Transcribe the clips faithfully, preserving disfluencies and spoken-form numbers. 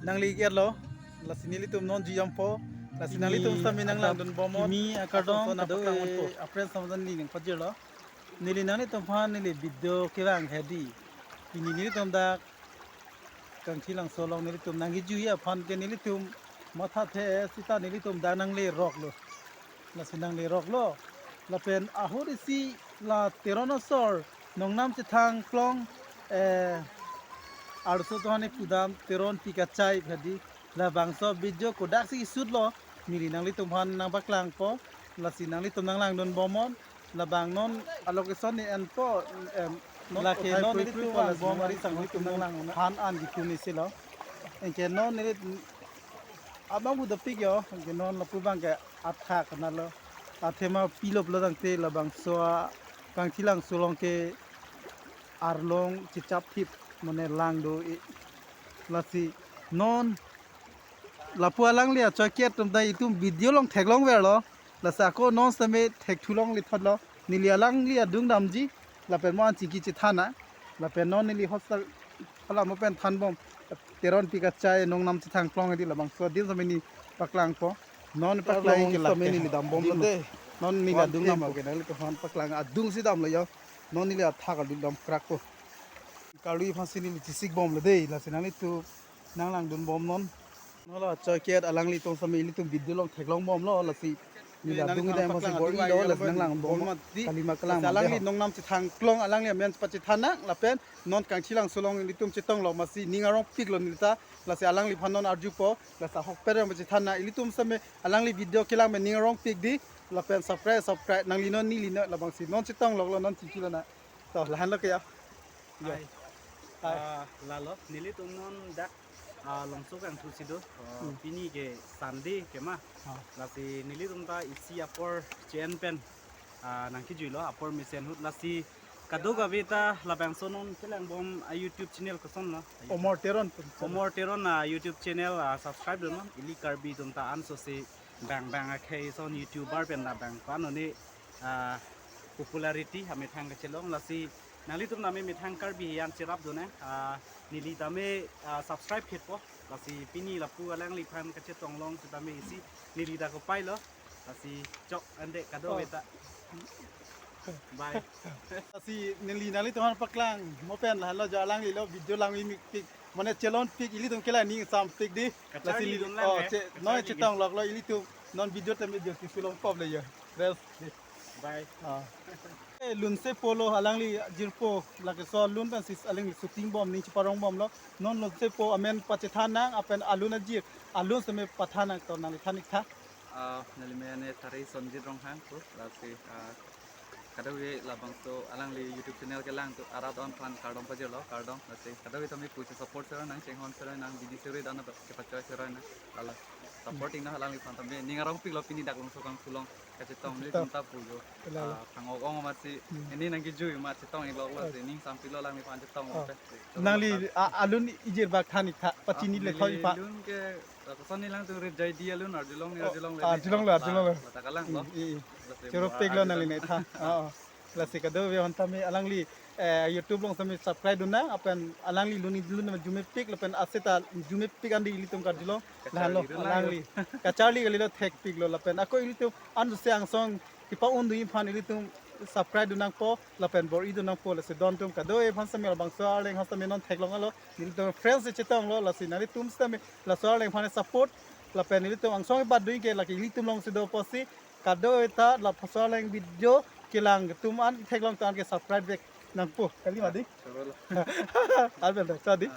Nangli-etlo, lasi nelitum non jui dampo, lasi nanglitum sami nanglangdun bomnon. Kimi akardom, ason ason kadokave aphrang onpo. Apren samjan ni nangpajirlo. Neli nanglitum aphan neli video kevang hedi. Pini nelitum dak Kangthilangso along nelitum nangkejui aphan ke nelitum mathathe seta nelitum dak nangleroklo. Lasi nangleroklo. Lapen ahut isi la Teron asor nongnam chethang klong, eh, arloso tohani pudam Teron Pikachai hedi. Labangso video kodaksi shoot lo, neli nanglitum aphan nangpaklangpo. Lasi nanglitum nanglangdun bomnon. Labang non a-location ni enpo, em, non lake othai non pui nelitum pui pala bom sini ari sang nelitum nanglang non. Han an gitu ni silo. Anke non neli abang hu dopik yo, anke non lapu abang ke athak nalo. Athema pilop lo tangte labangso a Kangthilangso along ke arlong chechap thip mane lang do-e. Lasi non lapu alangli achoi ke-et atum ta itum video along theklongverlo. Lasi ako non sitame thekthulongle thotlo. Neli alangli adung damji. Lapen mo an chingki chethan nang. Lapen non neli hostel hala mo pen thanbom. Teron Pikachai nongnam chethang klong hedi labangso adim sitame neli paklangpo. Non paklang ke la sitame neli dambomlo. Dide. Non neli adung dampo. One thing ke nanglitum aphan paklang adungsi damlo yo. Non neli athak adung dam krakpo. Karlu aphansi neli chesik bomlo dei. Lasi nanglitum nanglangdun bomnon. Non la achoi ke-et alangli tong sitame ilitum video along theklong bomlo lasi. Neli adung idam aphansi bor-ilo lasi nanglang bom. Kalima kalang lasi alangli nongnam chethang klong alangli amen pachethan nang lapen non Kangthilangso along ilitum chetonglo masi ning arongpiklo nelita lasi alangliphan non arjupo lasi ahokpet pen pachethan nang ilitum sitame alangli video kelang pen ning arongpikdi lapen subscribe subscribe nangli non neli non labangsi non chetong loklo non chingkilo na. To, lahenlo ke ya. Ya. Hai. Hai. Ah, lalo, nelitum non dak, ah, Longso Kangthu si do. Ah, hmm, pini ke Sunday ke ma. Ah. Lasi nelitum ta isi apor che-en pen, ah, nangkejuilo, apor mesen ahut. Lasi kadokave ta labangso non kelang bom a-YouTube channel kosonlo. Omor Teron. Omor Teron a-YouTube channel, ah, subscribe dunnon. Ili Karbi atum ta ansose bang bang akhei ason YouTuber pen ta bang pa none, ah, popularity amethang kachelong lasi nanglitum tame methang Karbi an cherapdun nang, ah, neli tame, ah, subscribe khitpo lasi pini lapu alangliphan kachetong long sitame isi neli ta kopailo lasi chok ande kadokave ta. Bye. Lasi neli nanglitum aphan paklang mo pen halo jo alangli lo video langmepik mane chelonpik ilitum ke la ning sampik di. Kacharli lasi neli dun lang oh, eh. Che, non kacharli chetong loklo ilitum non video tame video kisulong pop le yo. Rest. Bye. Ah. Eh, Lunsepo lo alangli jirpo lake so lun pen sis alangli shooting bom ning cheparong bomlo. Non Lunsepo amen pachethan nang apen alun ajir alun sitame pathan nang to nangli than-ik tha. Ah, neli amen Thari Sonjit Ronghang ko lasi, ah, kadokave labangso alangli YouTube channel kelang atum arat aphan kardom pajirlo kardom lasi kadokave tame pusi support seroi nang chinghon seroi nang bidi seroi dana kepachoi seroi nang lalo supporting nang alangli aphan tame ning arongpiklo pini dak Longso Kangthu along kachetong ni chetong. Tum ta pulo. Lalo. Ah, phang-ok ong amatsi hmm, ini nangkejui ma chetong-ik loklo si ning sampiklo alangliphan chetong. Oh. Pe. Nangli a, alun ijir bak than-ik tha pachini ah, le thoi neli pa. Lun ke Lapuson neli alangtum rit jai di alun arjulong ni oh, arjulong le. Arjulong lo, arjulong lo. Mata kalanglo. Hmm, i, i. Lasi cherokpiklo arjulong nangli ne tha. Oh. Lasi kadokave aphan tame alangli, eh, YouTube along tame subscribe dun nang apen alangli lun lun arjumepik lapen aseta arjumepik andi ilitum karjulong. Kacharli lahenlo dun lang alangli. Kacharli kalilo thekpiklo lapen ako ilitum anse angsong kepa-un dunji aphan ilitum subscribe dun nangpo lapen bor-i dun nangpo lasi don atum kadokave aphan tame labangso arleng aphan tame non theklonglo nelitum friends chetonglo lasi nanglitum tame laso arleng aphan support lapen ilitum angsong ibat dui ke lake ilitum alongsi do pusi kadokave ta lapuson arleng video kelang atum an theklong atum an ke subscribe back nangpo kali mati. Alben ta tadi.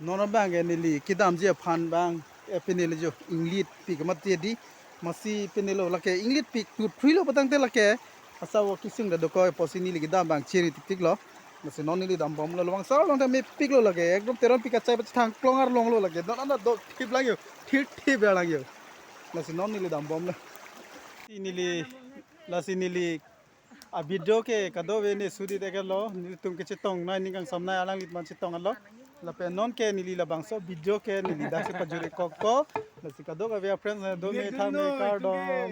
Non abang ke neli kedamji aphan abang, eh, pini le jo inglitpik mati di masi pini lo lake inglitpik tu three lo patangte lake asa wo kisung da dokok pusi neli kedam abang chiri tiktiklo. Lasi non neli dambomlo labangso along ta mepiklo lake ekdom Teron Pikachai pachethang klong arlong lo lake don ana do thip lang yo thip thip lang yo. Lasi non neli dambomlo. Neli lasi neli a video ke kadokave ne sudi tekelo nelitum kechetong nai ning kangsam nai alangli aphan chetonglo. Lapen non ke neli labangso video ke neli daksi pajuri kokpo. Lasi kadokave friends do me tha me kardom.